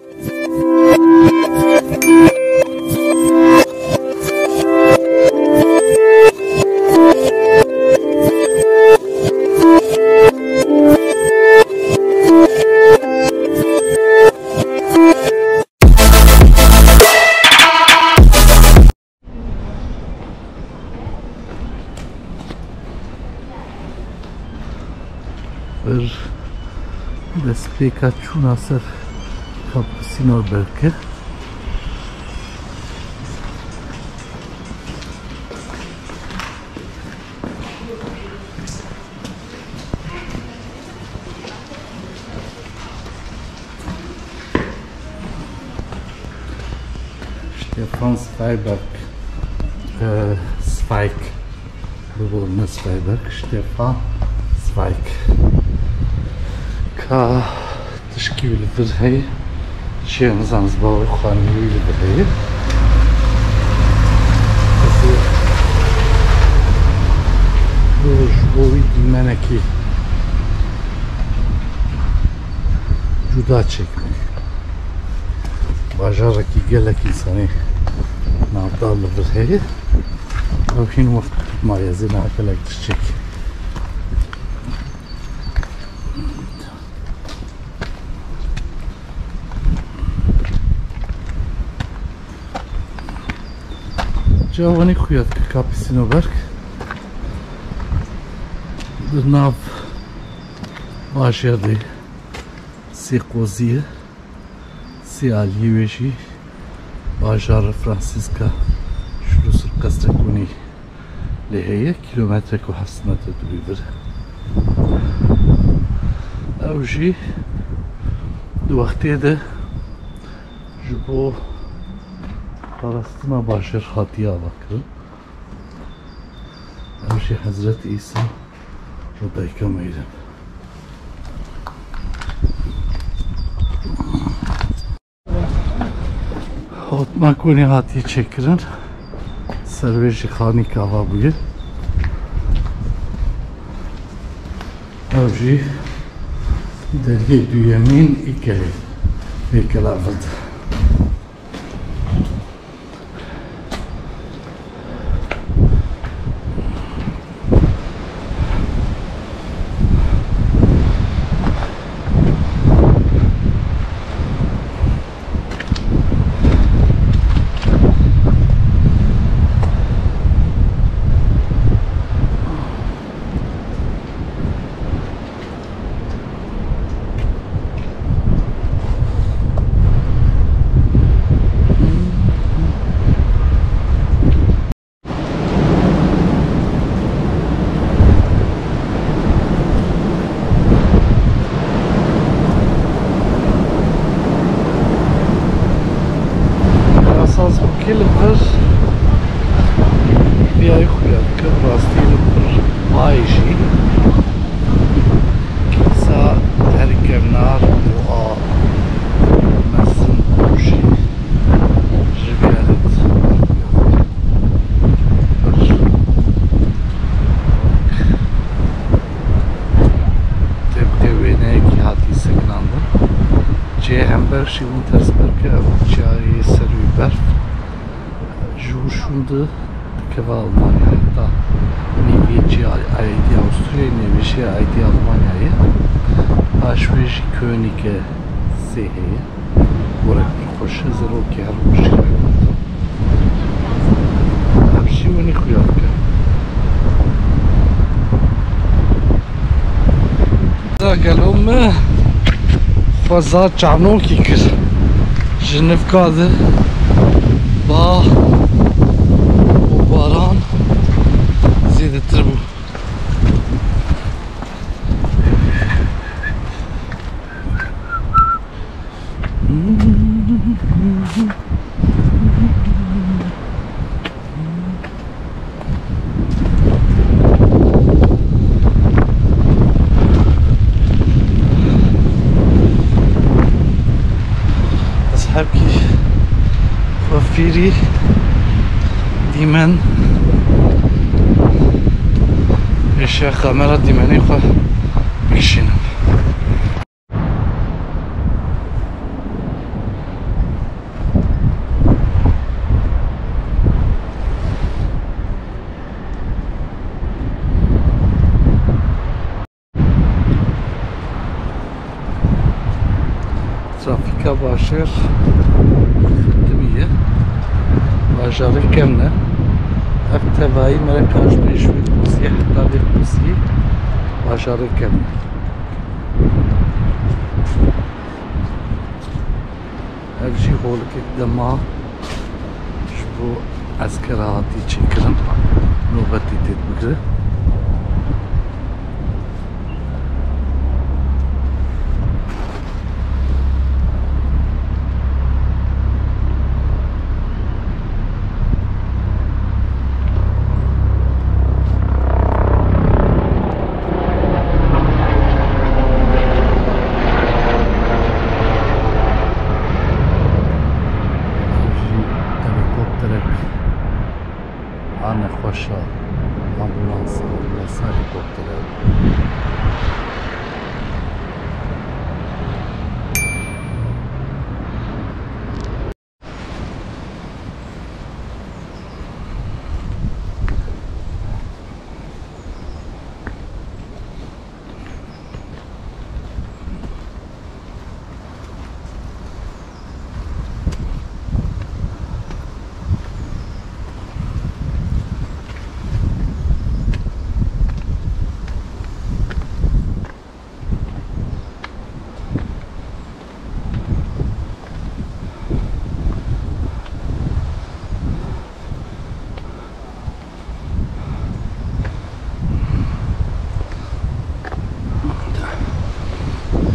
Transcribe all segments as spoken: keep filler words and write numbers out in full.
Vir destpêka çûna ser Kapusinor Berke. Stefan Zweigbergk, e, Zweig. Bibor ne Zweigbergk, Stefan Zweig. Ka tişkî wî li vir heye. Çi nizanim, ez bavê xanimê wî li vir heye. Ez ê ji bo wî dîmenekî cuda çêkim. Bajarekî gelek însanî navdar li vir heye. Ew hîn wext maye, ez ê niha gelek tişt çêkim. Cawanî xuya dike Kapusinor Berk. Di nav bajêr de sê qozî ye. Sê aliyê wê jî bajarê Francisca Schlüsselgasse konî lê heye, kîlometrek û heft sed metre di wî vir e. Ew jî di wextê de ji bo parastina bajêr hatiye avakirin. Ew jî Hezretî Îsa û Dayika Meryem. Hotma konî hatiye çêkirin. Ser wê jî xanîk ava bûye. Ew jî dergehê duyemîn Îkelê, Hêkela Vir de. Esas bûkî li vir viyayî xuya dike, bi rastî li vir bayê jî. Kîsa herî kevnar û a mezin û jî ji vî re pir têbke wêneyekî hatî sekinandin. Cihê hember jî Wintersberg e, ew çiyayê ser wî berf. Ji wir şûnde dikeve Almanya, heta nêviyê cihê aîdî Awisturyayê, nêvê jê aîdî Almanyayê. Paş wê jî Könige See heye. Gorek pir xweş e, ez ê rokê her roj jî rê bidim. Ev jî winî xuya dike. Da gelo me xweza çavnokî kir. Ji nivka de ba û baran zêdetir bû. Ez hebkî xwe fîrî dîmen, êşe kamera dîmenê xwe bikişînim. Başêr xetimî ye. Bajarê kevn e. Ev tevayî me re kaş bê ji wê qûziyê heta vê qûziyê bajarê kevn e. Ev jî holikek dema ji bo eskera hatî çêkirin, nobetê tê bigire. Ev jî helîkopterek a nexweşa, ambulansa, ambulansa helîkoptere.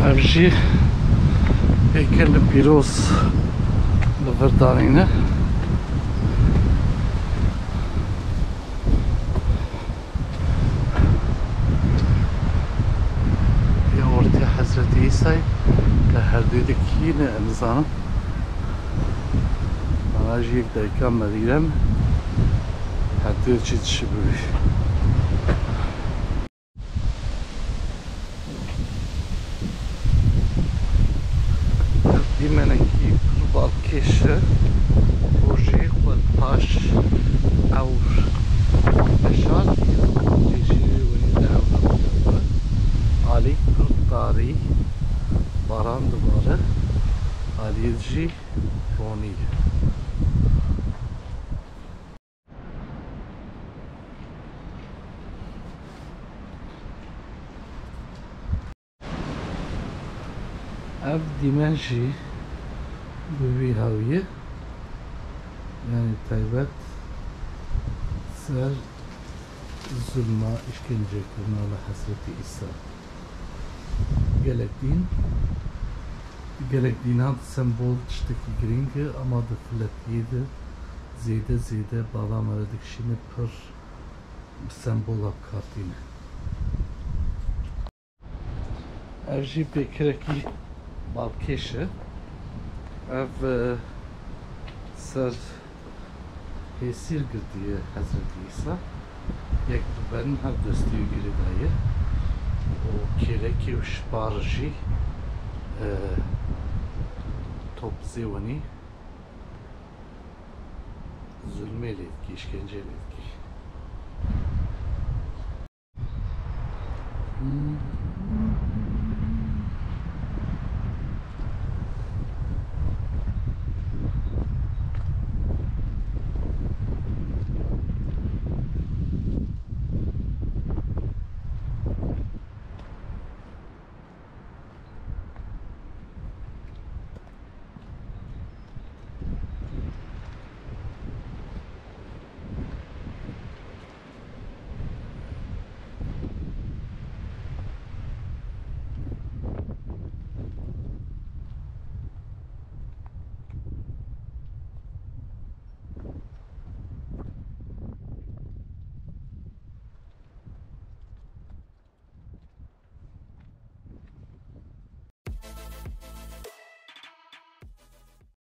Ev jî heykelê pîroz li vir danîne. Ya ortê Hezretî Îsayê, te her dê dikî ne, em nizanim. Ana jî yek dayika Merîrem, her dê çi dişibû. Ev dîmenekî pir balkêş e. Rojê xwe li paş ewr veşartî, cêşîrê winî li ewra bûye. Alî pir tarî, baran dibare. Aliyê jî ronî ye. Ev dîmen jî bi vî hawiyê, yanî taybet ser zulma, îşkencekirina li Hezretî Îsa. Gelek dîn, gelek dînan sembol tiştekî girîng e, ama di filetiyê de zêde zêde bala me re dikişîne pir bi sembola bi kar tîne. Ev jî pêkirekî balkêş e. Ev, e, ser hêsîr girtiye Hezretî Îsa. Yek bi berin her destê wî girêdaye. Û kêlekê û şipar jî, e, top zêwenî zulmê lê dikî, îşkenceyê lê dikî.